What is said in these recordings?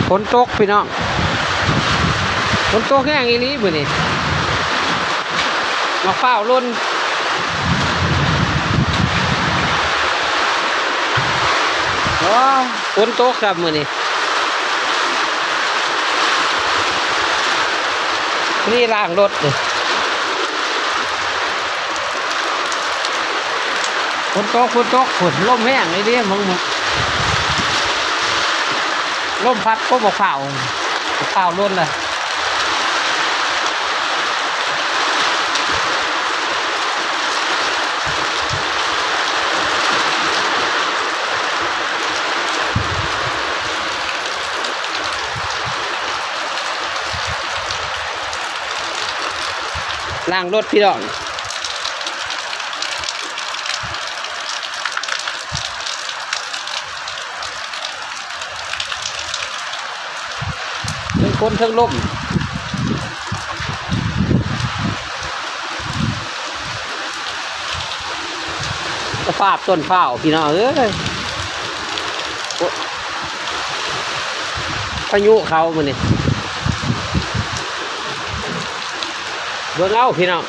ຝົນຕົກພີ່ນ້ອງ ຝົນຕົກແຮງອີ່ຫຼີມື້ນີ້ ໝາກພ້າວຫຼົ່ນ ໂອ້ຍ ຝົນຕົກຄັບມື້ນີ້ ນີ້ລ້າງລົດ ຝົນຕົກ ຝົນຕົກ ພຸ້ນ ລົມແຮງອີ່ຫຼີ ເບິ່ງ ລົມພັດ ໂອ້ ໝາກພ້າວ ໝາກພ້າວຫຼົ່ນລະ ລ້າງລົດພີ່ນ້ອງ ເທິງຝົນເທິງລົມ ສະພາບຕົ້ນພ້າວພີ່ນ້ອງເອີຍ ໂອ້ ພາຍຸເຂົ້າມື້ນີ້ ເບິ່ງເອົາພີ່ນ້ອງ.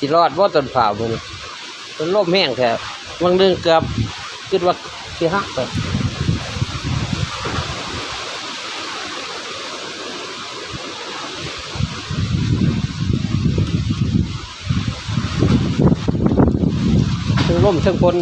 ຊິລອດບໍ່ຕົ້ນພ້າວມື້ນີ້ ມັນລົມແຮງແທ້ ບາງໜຶ່ງເກືອບຄິດວ່າຊິຫັກໄປ ເທິງລົມເທິງຝົນ.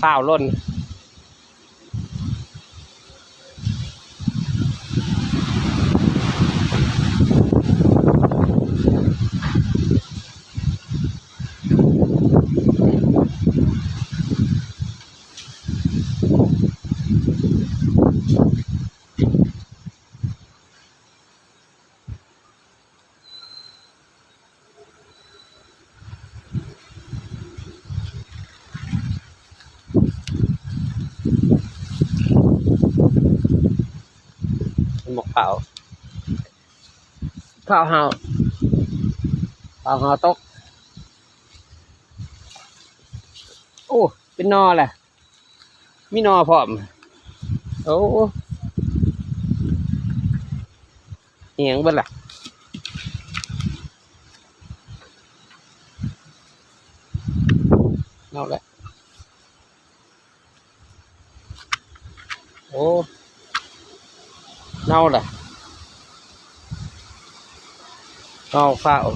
ພ້າວຫຼົ່ນ. ໝາກພ້າວ ພ້າວເຫົ່າ ພ້າວເຫົ່າຕົກ. ໂອ້ ເປັນໜໍ່ແຫຼະ. ມີໜໍ່ພ້ອມ. ໂອ້ ອີຫຍັງເບິດລະ? ເອົາລະ. ໂອ້ ເນົ່າລະ. ເນົ່າຟ້າວ.